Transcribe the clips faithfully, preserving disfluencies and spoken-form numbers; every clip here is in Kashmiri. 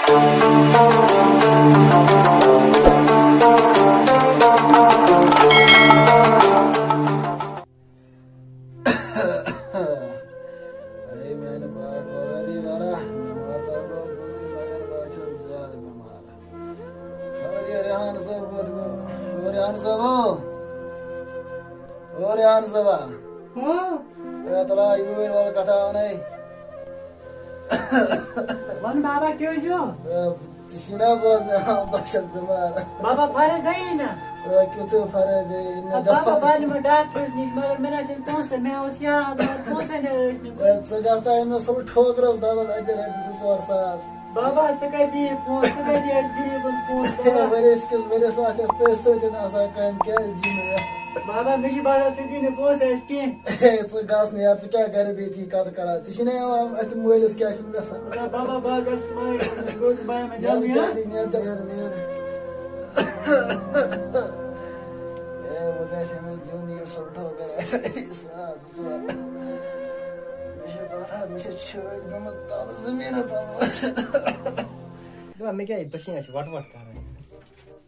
اے میانہِ پاک پروردگارا، بٮ۪مار تہِ گوٚو بہٕ، مگر بہٕ چھُس زیادٕ بٮ۪مار۔ خٲر یہِ ریحان صٲب کوٚت گوٚو؟ خٲر ریحان صٲبو؟ او ریحان صٲبا۔ ہاں؟ اے تلا یوٗرۍ وَلہٕ کَتھا وَنَے۔ وَن بابا، کیٛاہ حظ چھُ؟ اے، ژٕ چھُے نا بوزناوان، بہٕ چھَس بٮ۪مار۔ بابا، فرق گٔیی نہ۔ اے، کیُتھ فرق گٔیی نہ؟ اے، بابا، دَپان۔ بہٕ نِمہٕ ڈاکٹرَس نِش، مگر مےٚ نہ حظ چھِنہٕ پونٛسہٕ، مےٚ اوس یاد، مگر پونٛسَے نہ ٲسۍ نہٕ۔ اے، ژٕ گژھ تہٕ أمِس سُہ ٹھوکرَس دَپَس، اَتہِ رۄپیہِ زٕ ژور ساس۔ بابا، سُہ کَتہِ دِیہِ پونٛسہٕ؟ سُہ کَتہِ دِیہِ اَسہِ غریٖبَن پونٛسہٕ؟ بابا۔ ؤریَس کِس ؤریَس آسٮ۪س تٔتھۍ سۭتۍ آسان کامہِ، کیٛازِ دِیہِ نہٕ مےٚ؟ بابا، مےٚ چھِ باسان، سُہ دِیہِ نہٕ پونٛسہٕ اَسہِ کینٛہہ۔ ہے، ژٕ گژھ نہٕ یار، ژٕ کیٛاہ گَرِ بِہتھی کَتھ کَران؟ ژےٚ چھُے نہ یِوان اَتھ مٲلِس کیٛاہ چھُنہٕ گژھان؟ بابا، بابا، بہٕ حظ گژھٕ صُبحٲے، بہٕ حظ چھُس بایَن منٛز نیر جلدی، ہا؟ جلدی، نیر جلدی۔ نیر، نیر۔ ہے، وۄنۍ گژھِ أمِس دیُن یہِ سُہ ٹھوکر۔ مےٚ چھِ باسان، مےٚ چھِ چھٲتۍ گٔمٕژ تَلہٕ، زٔمیٖنَس تَل ؤتھِتھ۔ دَپان، مےٚ کیٛاہ یہِ پٔشیٖنۍ چھِ وَٹہٕ وَٹہٕ کَران؟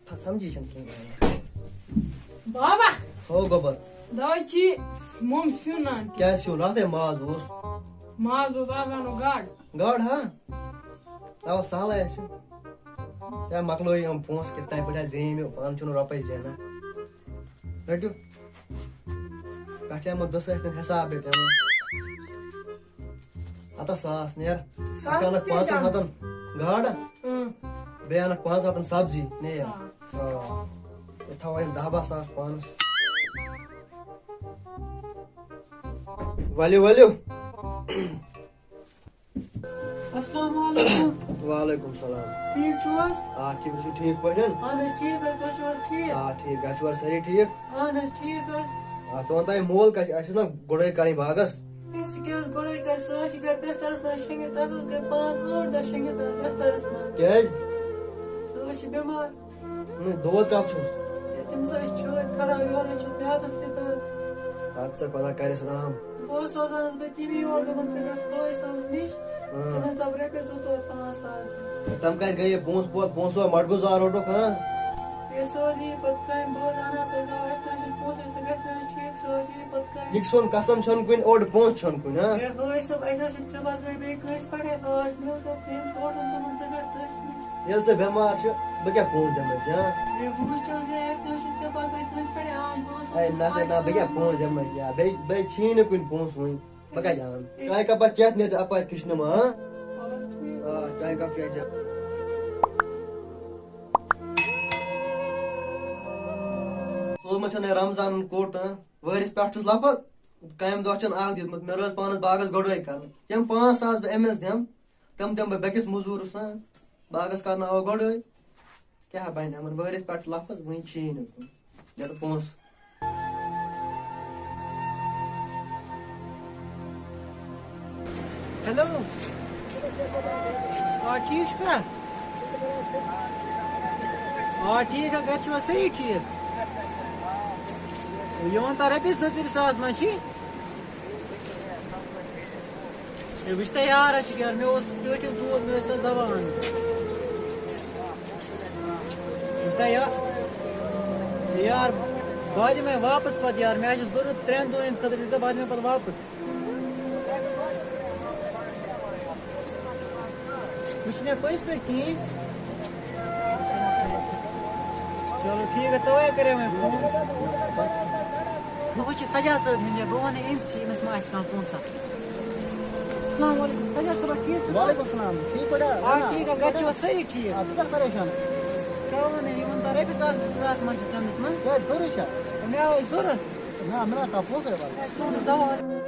تھا سَمجھی چھَنہٕ کِہیٖنۍ۔ بابا! ہو گوٚبر۔ دَپان چھِ موٚم سیُن اَن۔ کیٛاہ سیُن؟ اَتھ ہے ماز اوس۔ ماز اوس، آز اَنو گاڈٕ۔ گاڈٕ ہا؟ اَوا سہلٕے ہا چھُ۔ ہے مۄکلٲیِو یِم پونٛسہٕ کِتھ تام پٲٹھۍ ہا زیٖنِو، پانہٕ چھُنہٕ رۄپَے زینان۔ رٔٹِو۔ پٮ۪ٹھٕ یِمو دٔہ ٲسۍ تَن حسابٕے پٮ۪وان۔ ہَتَس ساس نیر۔ ساس اَکھ اَنَکھ کیٛاہ پانٛژَن جان؟ ہَتَن گاڈٕ، اۭں۔ بیٚیہِ اَنَکھ پانٛژَن ہَتَن سبزی نیر۔ آ۔ آ۔ یہِ تھاوو یِم دَہ باہ ساس پانَس۔ ؤلِو، ؤلِو۔ السلام علیکم۔ وعلیکم السلام۔ ٹھیٖک چھِو حظ؟ آ، ٹھیٖک، تُہۍ چھِو ٹھیٖک پٲٹھۍ؟ اَہَن حظ، ٹھیٖک حظ، تُہۍ چھِو حظ ٹھیٖک؟ آ، ٹھیٖک، گَرِ چھِو حظ سٲری ٹھیٖک؟ اَہَن حظ، ٹھیٖک حظ۔ آ، ژٕ وَن تہٕ یہِ مول کَتہِ چھُ؟ اَسہِ چھِ نا گُڈٲے کَرٕنۍ باغَس۔ ہے، سُہ کیٛاہ حظ گُڈٲے کَرِ؟ سُہ حظ چھِ گَرِ بِستَرَس منٛز شیٚنٛگِتھ، تَس حظ گٔے پانٛژھ ٲٹھ دۄہ شیٚنٛگِتھ تَتھ بِستَرَس منٛز۔ کیٛازِ؟ سُہ حظ چھِ بٮ۪مار۔ نہ، دود کَتھ چھُس؟ ہے، تٔمِس حظ چھِ چھٲتۍ خراب، یورٕ حظ چھِ میٛادَس تہِ دَگ۔ اَدٕ سا، خۄدا کَرٮ۪س رحم۔ بہٕ اوسُس سوزان حظ بہٕ تٔمی یور، دوٚپُن، "ژٕ گژھ حٲج صٲبَس نِش۔" اۭں۔ تٔمِس دَپ رۄپیَس زٕ ژور پانٛژھ ساس دِ۔ تِم کَتہِ گٔیے پونٛسہٕ پونٛسہٕ، پونٛسہٕ مَٹھ گُزار روٚٹُکھ، ہاں؟ ہے، سُہ حظ یِیہِ پَتہٕ کامہِ، بہٕ حظ اَنہٕ ہا تۄہہِ دَوا، اَسہِ نہ حظ چھِنہٕ پونٛسَے، سُہ گژھِ نہٕ حظ ٹھیٖک، سُہ حظ یِیہِ پَتہٕ کامہِ۔ یہِ کہِ سون قسم چھَنہٕ کُنہِ، اوٚڑ پونٛسہٕ چھَنہٕ کُنہِ، ہاں؟ ہے، حٲج صٲب، اَسہِ حظ چھِنہٕ ژےٚ بغٲر بیٚیہِ کٲنٛسہِ پٮ۪ٹھَے حٲج، مےٚ حظ دوٚپ تٔمۍ ٹوٹَل دوٚپُن، "ژٕ گژھ تٔمِس نِش۔" ییٚلہِ ژٕ بٮ۪مار چھُ، بہٕ کیٛاہ پونٛسہٕ دِمَے ژےٚ، ہاں؟ ہے، وٕچھ حظ، ہے، اَسہِ نہ حظ چھِنہٕ ژےٚ بغٲر کٲنٛسہِ پٮ۪ٹھَے حٲج، بہٕ اوسُس آے، نہ سا، نہ، بہٕ کیٛاہ پونٛسہٕ دِمَے ژےٚ؟ بیٚیہِ، بیٚیہِ چھِی نہٕ کُنہِ پونٛسہٕ وٕنہِ۔ بہٕ کَتہِ اَنہٕ؟ چایہِ کَپا چٮ۪تھ نیر ژٕ اَپارِ کِچنہٕ منٛز، ہاں؟ وَلہٕ حظ ٹھیٖک۔ آ، چایہِ کَپ چٮ۪تھ چےٚ۔ سوزمُت چھُنہٕ رمضانَن کوٚٹ، ہاں؟ وٲرِس پٮ۪ٹھ چھُس لفظ، کامہِ دۄہ چھُنہٕ اَکھ دیُتمُت۔ مےٚ روز پانَس باغَس گۄڈَے کَرُن۔ یِم پانٛژھ ساس بہٕ أمِس دِمہٕ، تِم دِمہٕ بہٕ بیٚکِس مٔزوٗرَس، ہاں؟ باغَس کَرناوَو گۄڈَے۔ کیٛاہ بَنہِ یِمَن وٲرِس پٮ۪ٹھ لفظ؟ وٕنہِ چھِی نہٕ کُنہِ۔ مےٚ دوٚپ پونٛسہٕ۔ ہیلو۔ آ، ٹھیٖک چھُکھا؟ آ، ٹھیٖک ہا، گَرِ چھِوا سٲری ٹھیٖک؟ یہِ وَن تہٕ رۄپیَس زٕ ترٛےٚ ساس ما چھی؟ ہے، وٕچھ تہٕ یار، اَسہِ چھِ یار، مےٚ اوس ٹٲٹھِس دود، مےٚ ٲسۍ تَتھ دَوا اَنٕنۍ۔ وٕچھ تہٕ یار، ہے یار، بہٕ دِمَے واپَس پَتہٕ یار، مےٚ حظ چھِ ضوٚرَتھ ترٛٮ۪ن دۄہَن خٲطرٕ، وٕچھ تہٕ بہٕ دِمَے پَتہٕ واپَس۔ وٕچھ مےٚ پٔزۍ پٲٹھۍ کِہیٖنۍ۔ چلو ٹھیٖک ہے، تَوَے کَرے مےٚ فون۔ بہٕ وٕچھِ سجاد صٲب ہُنٛد، بہٕ وَنہٕ أمۍ سٕے، أمِس ما آسہِ کانٛہہ پونٛسہٕ۔ السلام علیکم، سجاد صٲبا، ٹھیٖک چھُکھا؟ وعلیکم السلام، ٹھیٖک پٲٹھۍ ہا؟ آ، ٹھیٖک ہا، گَرِ چھِوا سٲری ٹھیٖک؟ آ، ژٕ کَر پریشان؟ کیٛاہ وَنَے، یہِ وَن تہٕ رۄپیَس اَکھ زٕ ساس ما چھِ تٔمِس منٛز؟ کیٛازِ، خٲرٕے چھا؟ مےٚ آو ضوٚرَتھ۔ نہ، مےٚ نہ کانٛہہ پونٛسَے وَلہٕ۔ ہے، ژٕ وَن تہٕ دَوا۔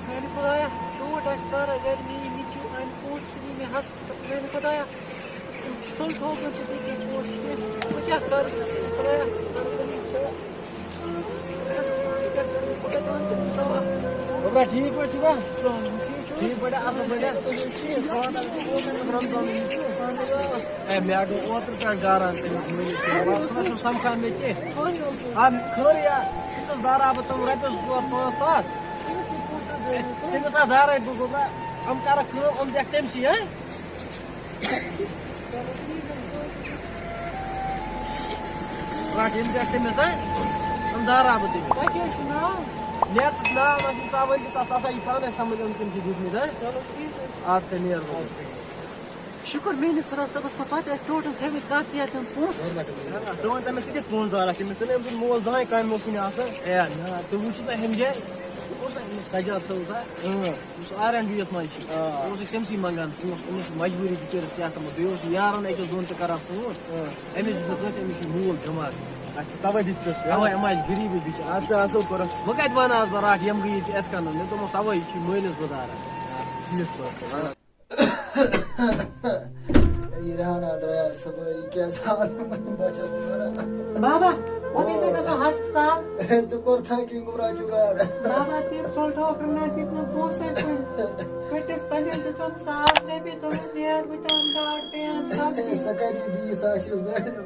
میانہِ خۄدایا، چوٹ آسہِ کارا گرِ، میٲنۍ نیٚچوٗ اَنہِ پونٛسہٕ، سُہ نی مےٚ ہسپتال۔ میانہِ خۄدایا، سُل تھوٚو مےٚ ژےٚ بیٚیہِ کینٛہہ پونٛسہٕ کینٛہہ، بہٕ کیٛاہ کَرٕ؟ خۄدایا، خۄدایا۔ ٹھیٖک پٲٹھۍ چھُکھا؟ ٹھیٖک پٲٹھۍ، اَصٕل پٲٹھۍ۔ ہے، مےٚ ہَٹو اوترٕ پٮ۪ٹھ گاران تٔمِس مٲلِس کِنۍ۔ بَس، سُہ نہ چھُ سَمکھان مےٚ کینٛہہ۔ آ، خٲرٕے یا، تٔمِس دارا بہٕ تِم رۄپیَس زٕ ژور پانٛژھ ساس۔ تٔمِس ہا دارَے بہٕ گوٚبرا، یِم کَرَکھ کٲم، یِم دِکھ تٔمسٕے، ہہ؟ رَٹ یِم دِکھ تٔمِس، ہہ؟ یِم دارا بہٕ تٔمِس۔ تۄہہِ کیٛاہ حظ چھُ ناو؟ مےٚ حظ چھُ ناو، مےٚ چھُ ژاوٕلۍ چھِ تَس، تَس ہا یہِ پانَے سَمٕجھ، یِم کٔمۍ چھِ دِتمٕتۍ، ہہ؟ چلو ٹھیٖک حظ چھُ۔ اَدٕ سا نیر وۄنۍ۔ شُکر میٲنِس خۄدا صٲبَس کُن، توتہِ ٲسۍ ٹوٹل تھٲومٕتۍ کَتھ یَتھ یِم پونٛسہٕ۔ ژٕ وَن تٔمِس، ژٕ کیٛاہ پونٛسہٕ زارَکھ؟ تٔمِس ژٕ نہٕ أمۍ سُنٛد مول زانٛہہ کامہِ اوسُے نہٕ آسان۔ ہے نہ، تُہۍ وٕچھِو نا ہُمہِ جایہِ، یہِ اوس نہ أمِس سجاد صٲب سا، اۭں۔ یُس آر اینڈ بی یَس منٛز چھِ، آ۔ یہِ اوس أسۍ تٔمسٕے منٛگان پونٛسہٕ، أمِس چھِ مجبوٗری بِچٲرِس کیٛاہ تھٲومٕژ، بیٚیہِ اوس یہِ یارَن أکِس دۄن تہِ کَران فون، اۭں۔ أمِس چھُ کٲنٛسہِ، أمِس چھُ مول بٮ۪مار۔ اچھا، تَوَے دِژ ژےٚ، اَوَے أمۍ آسہِ غریٖبی بِچارٕ۔ اَدٕ سا اَصٕل کوٚرُکھ۔ وۄنۍ کَتہِ وَنہٕ آز بہٕ رَٹھ یِم گٔیہِ ییٚتہِ اَتھٕ کَنَن، مےٚ دوٚپمَس تَوَے یہِ چھُے مٲلِس بہٕ داران۔ ٹھیٖک کوٚرُکھ۔ یہِ رہنا درٛایا صُبحٲے، یہِ کیٛاہ زِ حال بہٕ چھَس مَران۔ بابا، وۄنۍ ٲسۍ گژھان ہسپتال۔ ہے، ژٕ کوٚر تھا کِنۍ گُمرا جُگاڑ؟ بابا، تٔمۍ ژوٚل ڈاکٹرن اَتھ دیُت نہٕ پونٛسَے کُنہِ۔ کٔٹِس پنٛنٮ۪ن دِتُن ساس رۄپیہِ، دوٚپُن، "نیر، بہٕ تہِ اَنہٕ گاڈٕ، بیٚیہِ اَنہٕ سبزی۔" ہے، سۄ کَتہِ دی ساس، یہِ ظٲلِم۔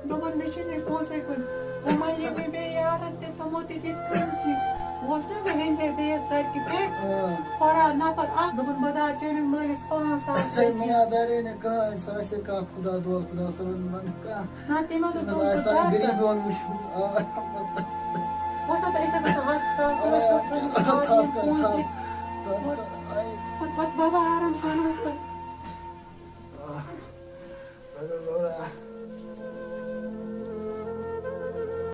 دوٚپُن، "مےٚ چھُنہٕ یہِ پونٛسَے کُنہِ۔" وۄنۍ ییٚلہِ مےٚ بیٚیہِ یارَن تہِ تِمو تہِ دِتۍ کٔمۍ کینٛہہ۔ بہٕ اوسُس نا وۄنۍ ہیٚنٛدۍ ہیٚنٛدۍ بِہِتھ ژَرِ کہِ پٮ۪ٹھ۔ اۭں۔ پَران نفر اَکھ، دوٚپُن، "بہٕ دار چٲنِس مٲلِس پانٛژھ ساس ہے، رۄپیہِ۔" مےٚ نا دارے نہٕ کانٛہہ، سُہ آسہِ ہے کانٛہہ خدا دول، خدا صٲبَن وَنہٕ کانٛہہ۔ نہ، تٔمۍ ہا دوٚپ، نہ، تِم آسہِ تہٕ آسان دَہ غریٖبی دَہ۔ اوٚنمُت۔ آ، وۄتھ ہا تہٕ أسۍ ہا گژھو ہسپتال، آ، تٔمِس چھُ تھوٚومُت تھپھ کر، پونٛسہٕ تھپھ دِتھ۔ کر، تھپھ وۄتھ، کر، آے۔ وۄتھ، وۄتھ بابا آرام سان، وۄتھ، وۄتھ۔ آ، اگر بابا۔